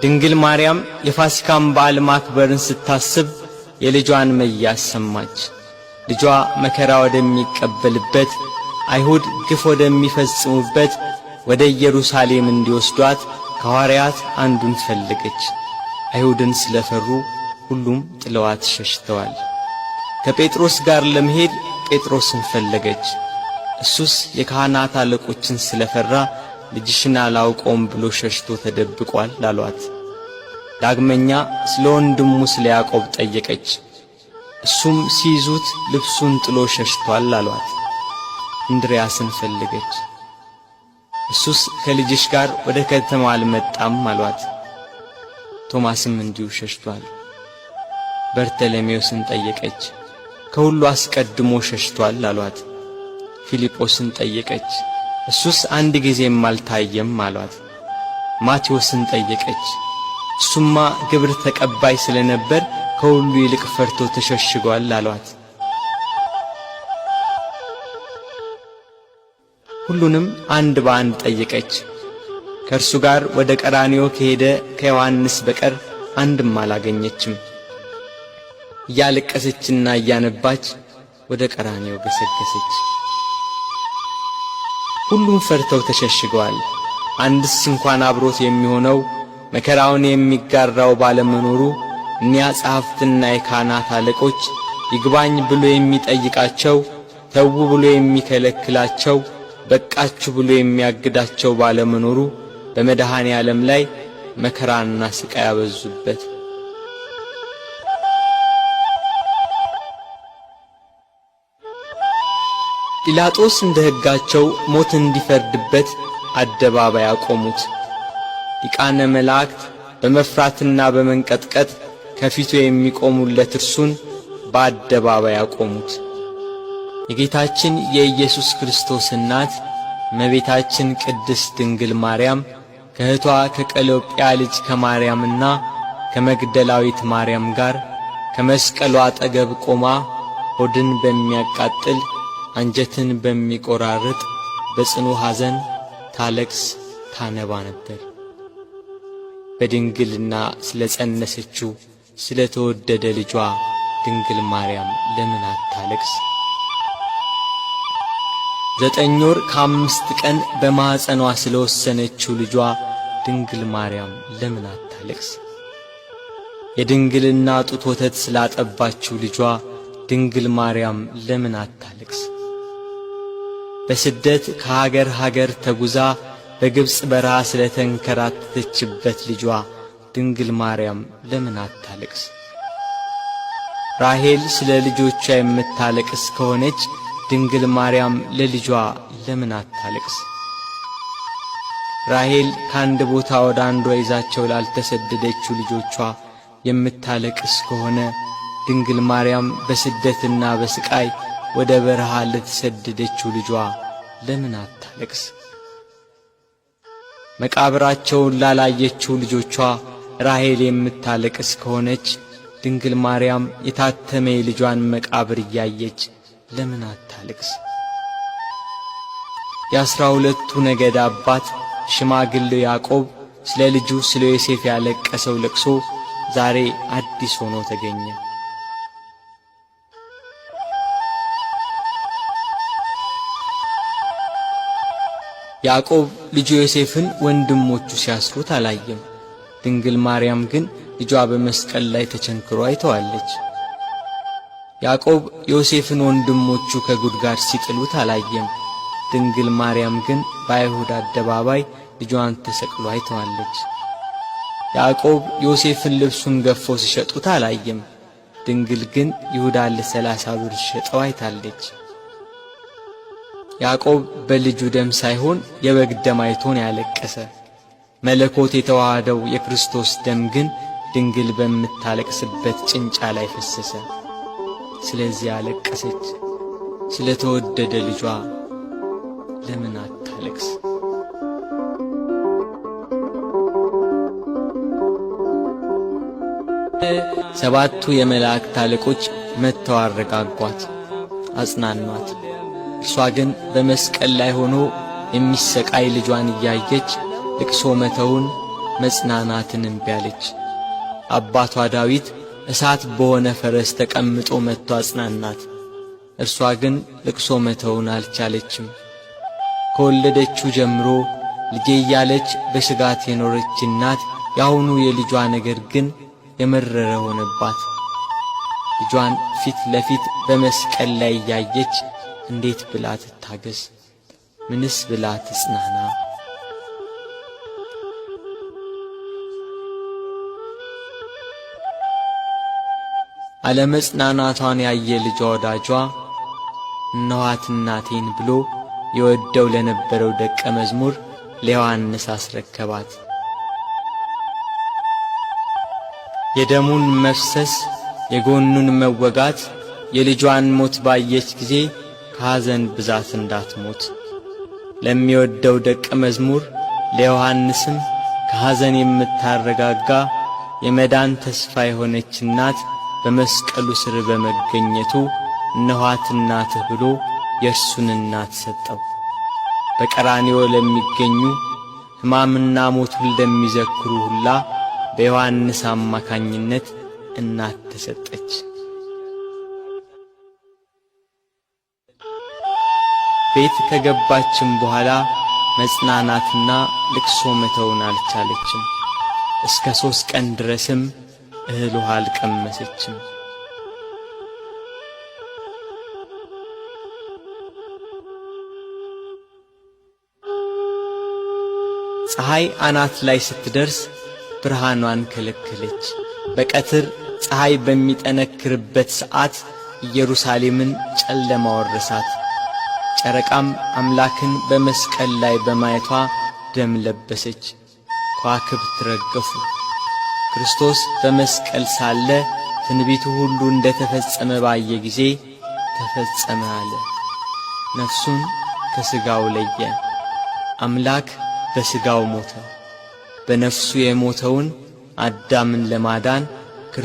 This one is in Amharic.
ድንግል ማርያም የፋሲካን በዓል ማክበርን ስታስብ የልጇን መያዝ ሰማች። ልጇ መከራ ወደሚቀበልበት፣ አይሁድ ግፍ ወደሚፈጽሙበት ወደ ኢየሩሳሌም እንዲወስዷት ከሐዋርያት አንዱን ፈለገች። አይሁድን ስለፈሩ ሁሉም ጥለዋት ሸሽተዋል። ከጴጥሮስ ጋር ለመሄድ ጴጥሮስን ፈለገች። እሱስ የካህናት አለቆችን ስለፈራ ልጅሽን አላውቀውም ብሎ ሸሽቶ ተደብቋል አሏት። ዳግመኛ ስለ ወንድሙ ስለ ያዕቆብ ጠየቀች። እሱም ሲይዙት ልብሱን ጥሎ ሸሽቷል አሏት። እንድርያስን ፈለገች። እሱስ ከልጅሽ ጋር ወደ ከተማ አልመጣም አሏት። ቶማስም እንዲሁ ሸሽቷል። በርተሎሜዎስን ጠየቀች። ከሁሉ አስቀድሞ ሸሽቷል አሏት። ፊልጶስን ጠየቀች። እሱስ አንድ ጊዜም አልታየም አሏት። ማቴዎስን ጠየቀች። እሱማ ግብር ተቀባይ ስለነበር ከሁሉ ይልቅ ፈርቶ ተሸሽጓል አሏት። ሁሉንም አንድ በአንድ ጠየቀች። ከእርሱ ጋር ወደ ቀራንዮ ከሄደ ከዮሐንስ በቀር አንድም አላገኘችም። እያለቀሰችና እያነባች ወደ ቀራንዮ ገሰገሰች። ሁሉም ፈርተው ተሸሽገዋል። አንድስ እንኳን አብሮት የሚሆነው መከራውን የሚጋራው ባለመኖሩ እኒያ ጸሐፍትና የካህናት አለቆች ይግባኝ ብሎ የሚጠይቃቸው፣ ተዉ ብሎ የሚከለክላቸው፣ በቃችሁ ብሎ የሚያግዳቸው ባለመኖሩ በመድኃኔ ዓለም ላይ መከራና ስቃይ ያበዙበት። ጲላጦስ እንደ ሕጋቸው ሞት እንዲፈርድበት አደባባይ አቆሙት። ሊቃነ መላእክት በመፍራትና በመንቀጥቀጥ ከፊቱ የሚቆሙለት እርሱን በአደባባይ አቆሙት። የጌታችን የኢየሱስ ክርስቶስ እናት እመቤታችን ቅድስት ድንግል ማርያም ከእህቷ ከቀሎጵያ ልጅ ከማርያምና ከመግደላዊት ማርያም ጋር ከመስቀሉ አጠገብ ቆማ ሆድን በሚያቃጥል አንጀትን በሚቆራርጥ በጽኑ ሐዘን ታለቅስ ታነባ ነበር። በድንግልና ስለ ጸነሰችው ስለ ተወደደ ልጇ ድንግል ማርያም ለምን አታለቅስ? 9 ወር ከ5 ቀን በማኅፀኗ ስለወሰነችው ልጇ ድንግል ማርያም ለምን አታለቅስ? የድንግልና ጡት ወተት ስላጠባችው ልጇ ድንግል ማርያም ለምን አታለቅስ? በስደት ከሀገር ሀገር ተጉዛ በግብፅ በረሃ ስለተንከራተተችበት ልጇ ድንግል ማርያም ለምን አታለቅስ? ራሔል ስለ ልጆቿ የምታለቅስ ከሆነች ድንግል ማርያም ለልጇ ለምን አታለቅስ? ራሔል ከአንድ ቦታ ወደ አንዷ ይዛቸው ላልተሰደደችው ልጆቿ የምታለቅስ ከሆነ ድንግል ማርያም በስደትና በስቃይ ወደ በረሃ ለተሰደደችው ልጇ ለምን አታለቅስ? መቃብራቸውን ላላየችው ልጆቿ ራሔል የምታለቅስ ከሆነች ድንግል ማርያም የታተመ የልጇን መቃብር እያየች ለምን አታለቅስ? የ12ቱ ነገድ አባት ሽማግሌው ያዕቆብ ስለ ልጁ ስለ ዮሴፍ ያለቀሰው ለቅሶ ዛሬ አዲስ ሆኖ ተገኘ። ያዕቆብ ልጁ ዮሴፍን ወንድሞቹ ሲያስሩት አላየም። ድንግል ማርያም ግን ልጇ በመስቀል ላይ ተቸንክሮ አይተዋለች። ያዕቆብ ዮሴፍን ወንድሞቹ ከጉድጓድ ሲጥሉት አላየም። ድንግል ማርያም ግን በአይሁድ አደባባይ ልጇን ተሰቅሎ አይተዋለች። ያዕቆብ ዮሴፍን ልብሱን ገፎ ሲሸጡት አላየም። ድንግል ግን ይሁዳን ለ30 ብር ሲሸጠው አይታለች። ያዕቆብ በልጁ ደም ሳይሆን የበግ ደም አይቶ ነው ያለቀሰ። መለኮት የተዋሃደው የክርስቶስ ደም ግን ድንግል በምታለቅስበት ጭንጫ ላይ ፈሰሰ። ስለዚህ አለቀሰች። ስለተወደደ ልጇ ለምን አታለቅስ? 7ቱ የመላእክት አለቆች መጥተው አረጋጓት፣ አጽናኗት። እርሷ ግን በመስቀል ላይ ሆኖ የሚሰቃይ ልጇን እያየች ልቅሶ መተውን መጽናናትን እምቢ አለች። አባቷ ዳዊት እሳት በሆነ ፈረስ ተቀምጦ መጥቶ አጽናናት። እርሷ ግን ልቅሶ መተውን አልቻለችም። ከወለደችው ጀምሮ ልጄ እያለች በስጋት የኖረች እናት የአሁኑ የልጇ ነገር ግን የመረረ ሆነባት። ልጇን ፊት ለፊት በመስቀል ላይ እያየች እንዴት ብላ ትታገስ? ምንስ ብላ ትጽናና? አለመጽናናቷን ያየ ልጇ ወዳጇ እነኋት እናቴን ብሎ የወደው ለነበረው ደቀ መዝሙር ለዮሐንስ አስረከባት። የደሙን መፍሰስ የጎኑን መወጋት የልጇን ሞት ባየች ጊዜ ከሐዘን ብዛት እንዳትሞት ለሚወደው ደቀ መዝሙር ለዮሐንስም ከሐዘን የምታረጋጋ የመዳን ተስፋ የሆነች እናት በመስቀሉ ስር በመገኘቱ እነኋት እናትህ ብሎ የእርሱን እናት ሰጠው። በቀራንዮ ለሚገኙ ሕማምና ሞቱን ለሚዘክሩ ሁላ በዮሐንስ አማካኝነት እናት ተሰጠች። ቤት ከገባችም በኋላ መጽናናትና ልቅሶ መተውን አልቻለችም። እስከ 3 ቀን ድረስም እህል ውሃ አልቀመሰችም። ፀሐይ አናት ላይ ስትደርስ ብርሃኗን ከለከለች። በቀትር ፀሐይ በሚጠነክርበት ሰዓት ኢየሩሳሌምን ጨለማ ወረሳት። ጨረቃም አምላክን በመስቀል ላይ በማየቷ ደም ለበሰች፣ ከዋክብት ረገፉ። ክርስቶስ በመስቀል ሳለ ትንቢቱ ሁሉ እንደ ተፈጸመ ባየ ጊዜ ተፈጸመ አለ። ነፍሱን ከሥጋው ለየ። አምላክ በሥጋው ሞተ። በነፍሱ የሞተውን አዳምን ለማዳን ክርስቶስ